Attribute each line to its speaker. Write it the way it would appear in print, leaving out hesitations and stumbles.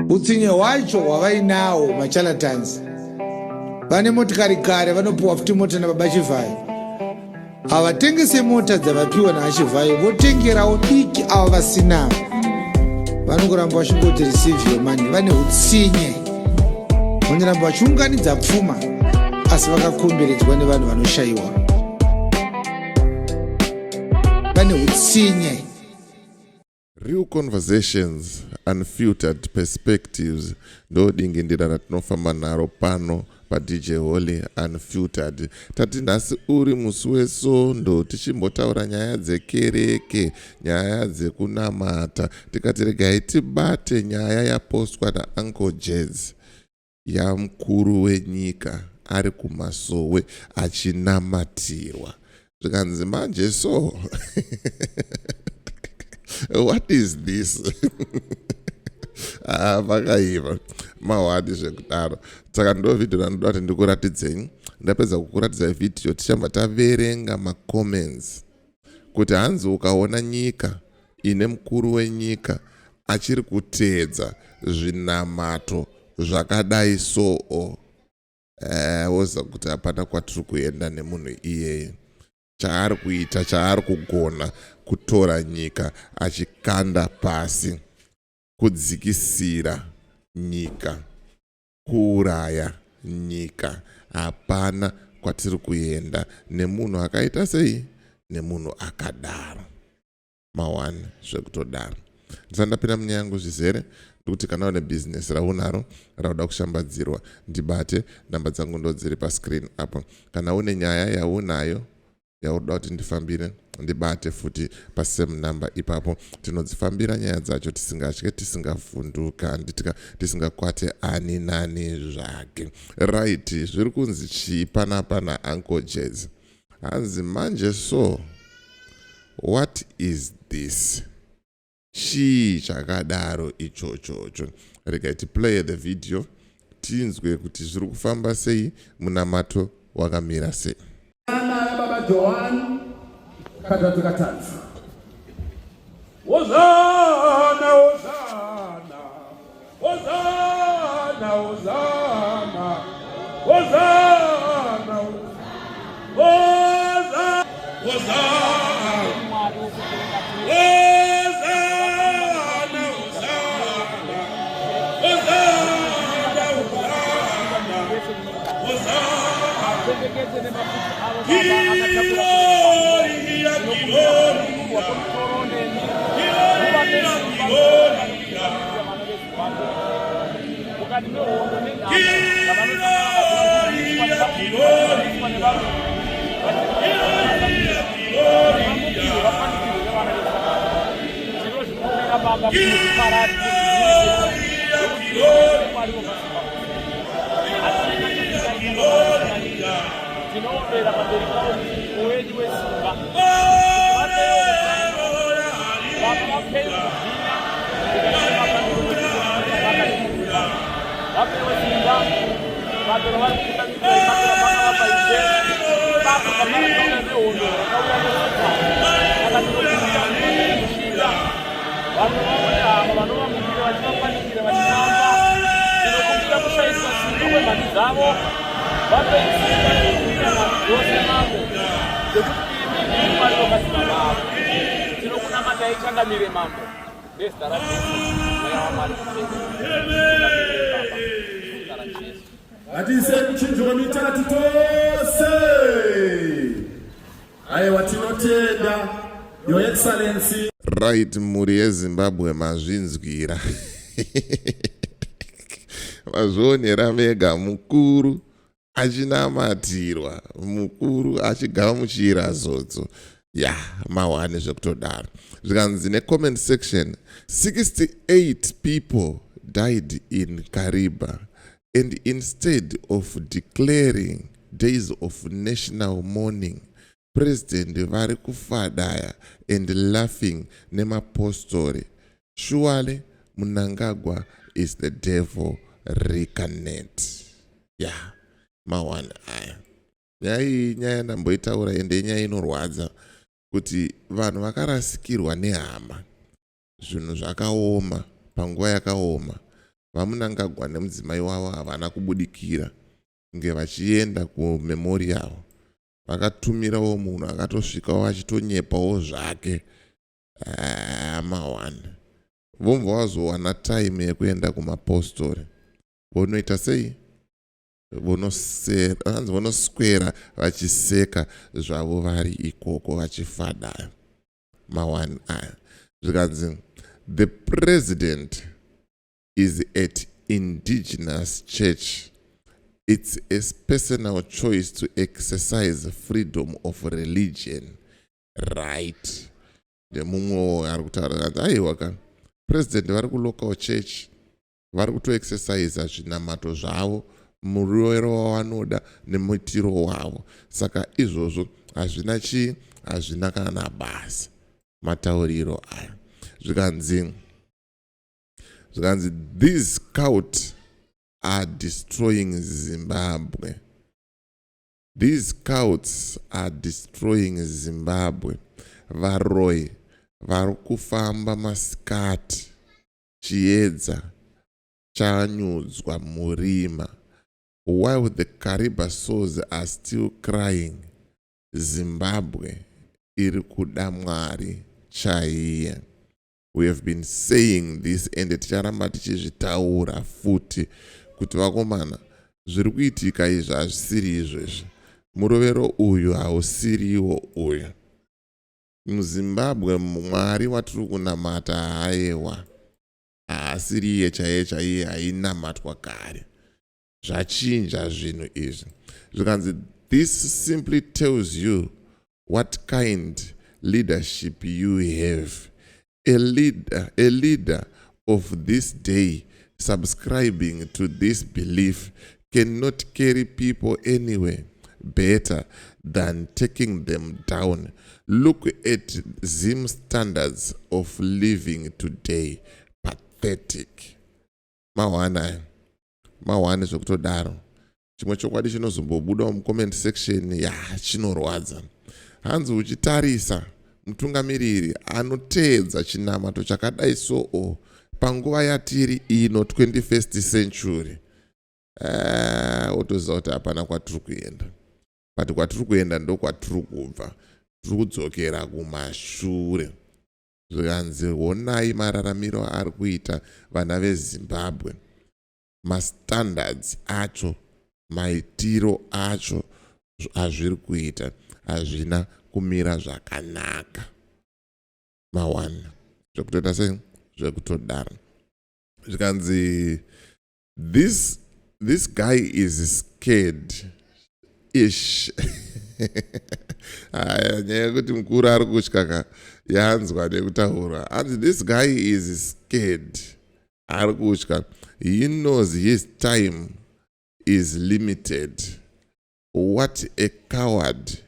Speaker 1: Utsinye hwacho hwavainawo macharlatans vane motikari kare vanopiwa futi mota nababa Chivhayo. Havatengese mota dzavapiwa naachivhayo, votengerawo diki ava vasina. Vanongoramba vachingoti receive your money. Vane utsinye, vanoramba vachiunganidza pfuma asi vakakomberedzwa nevanhu vanoshayiwa. Vane utsinye.
Speaker 2: Real conversations, unfiltered perspectives, ndo dingindira ratinofamba naro pano paDJ Holly Unfiltered. Tati nhasi uri musi weSondo tichimbotaura nyaya dzekereke, nyaya dzekunamata. Tikati regai tibate nyaya yapostwa naUncle Jazz yamukuru wenyika ari kumasowe achinamatirwa. Zvikanzi manje so what is this? Ah, pakaiva mahwadi zvekudaro. Saka ndo vhidhiyo randinoda kuti ndikuratidzei. Ndapedza kukuratidzai vhidhiyo, tichabva taverenga macomments kuti hanzi ukaona nyika ine mukuru wenyika achiri kuteedza zvinamato zvakadai soo, woziva kuti hapana kwatiri kuenda nemunhu iyeye. Chaari kuita, chaari kugona kutora nyika achikanda pasi, kudzikisira nyika, kuuraya nyika. Hapana kwatiri kuenda nemunhu akaita sei, nemunhu akadaro. Mawani zvekutodaro. Ndisati ndapinda munyaya yangu zvizere, ndikuti kana une bhizinesi raunaro rauda kushambadzirwa, ndibate. Namba dzangu ndo dziri pascreen apo. Kana une nyaya yaunayo yaunoda kuti ndifambire, ndibate futi pasame number ipapo. Tinodzifambira nyaya dzacho tisingatye, tisingavhunduka, handitika, tisingakwate ani nani zvake. Right, zviri kunzi chii panapa naUncle Jazz? Hanzi manje so what is this? Chii chakadaro ichochocho? Regai tiplay the video tinzwe kuti zviri kufamba sei, munamato wakamira sei.
Speaker 3: Ana baba Johani katatu katatu.
Speaker 4: Hosanna, Hosanna, Hosanna, Hosanna, Hosanna, Hosanna, Hosanna, Hosanna, Hosanna, Hosanna, Hosanna. Gloria, gloria, gloria, gloria. Gloria, gloria, gloria, gloria. Gloria, gloria.
Speaker 5: Tinoombera pamberi pavo muwenyu wesimba. Baba, vapewe kubwinya, vapewe simba bato ravari kutungamidza, bato ramakavapa Ishe, bato ramakauya nehondo, rakauya neropa. Saka tinokumbira kushinga vamwe vavo nehama vanovamukira vachivapanikira vachitamba. Tinokumbira kushaiswa simba kwemhani dzavo. Vapei simba rekukwira mhani dzose, Mambo, dzekuti imi ndimi Mwari wamadzibaba avo. Tinokunamatai, changamire Mambo, nezita raJesu. Mweya waMwari mutsvene, tungamirire Baba, nezita raJesu.
Speaker 3: Ngatiisei muchinjiko mitatu tose. Aiwa, tinotenda, Your Excellency.
Speaker 2: Right, mhuri yeZimbabwe, mazvinzwira, mazvionera mega, mukuru achinamatirwa, mukuru achigamuchira zodzo ya mahwani zvekutodaro. Zvikanzi necomment section, 68 people died in Kariba and instead of declaring days of national mourning, president vari kufadaya and laughing nemapostori. Surely Mnangagwa is the devil reincarnate. Ya yeah, mawani aya. Nyaya iyi nyaya ndamboitaura, ende inyaya inorwadza kuti vanhu vakarasikirwa nehama, zvinhu zvakaoma panguva yakaoma. VaMnangagwa nemudzimai wavo havana kubudikira kunge vachienda kumemorial. Vakatumirawo munhu akatosvikawo achitonyepawo zvake. Ah, mawani vomva vazowana time yekuenda kumapostori, vonoita sei? Hanzi vonoswera vachiseka zvavo vari ikoko vachifadaya. Mawani aya. Zvikanzi the president is at indigenous church. It's a personal choice to exercise freedom of religion, right? Ndemumwewo ari kutaura kanzi aiwa ka, president vari kulocal church, vari kutoexercisa zvinamato zvavo, murovero wavanoda nemuitiro wavo. Saka izvozvo hazvina chii, hazvina kana basa matauriro aya. Zvikanzi these cult are destroying Zimbabwe. These cults are destroying Zimbabwe. Varoi vari kufamba masikati, chiedza chanyudzwa murima. While the Kariba souls are still crying, Zimbabwe iri kuda Mwari chaiye. We have been saying this and ticharamba tichizvitaura futi kuti vakomana, zviri kuitika izvi hazvisiri izvezvi. Murovero uyu hausiriwo uyu. MuZimbabwe Mwari watiri kunamata haiwa, haasiriye chaiye chaiye ainamatwa kare. Zvachinja zvinhu izvi. Zvikanzi this simply tells you what kind leadership you have. A leader of this day subscribing to this belief cannot carry people anywhere better than taking them down. Look at Zim standards of living today. Pathetic. Mahwani aya, mahwani zvekutodaro. Chimwe chokwadi chinozombobudawo mucomment section ya chinorwadza. Hanzi uchitarisa mutungamiriri anoteedza chinamato chakadai soo panguva yatiri ino, 21st century, wotoziva kuti hapana kwatiri kuenda. But kwatiri kuenda ndokwatiri kubva, tiri kudzokera kumashure. Zvikanzi honai mararamiro ari kuita vana veZimbabwe, mastandards acho, maitiro acho azviri kuita hazvina kumira zvakanaka. Ma1 zvekutoita sei, zvekutodaro. Zvikanzi this guy is scared ish. Aya, nyaya yekuti mukuru ari kutya ka yanzwa nekutaura. Hanzi this guy is scared, ari kutya. He knows his time is limited. What a coward.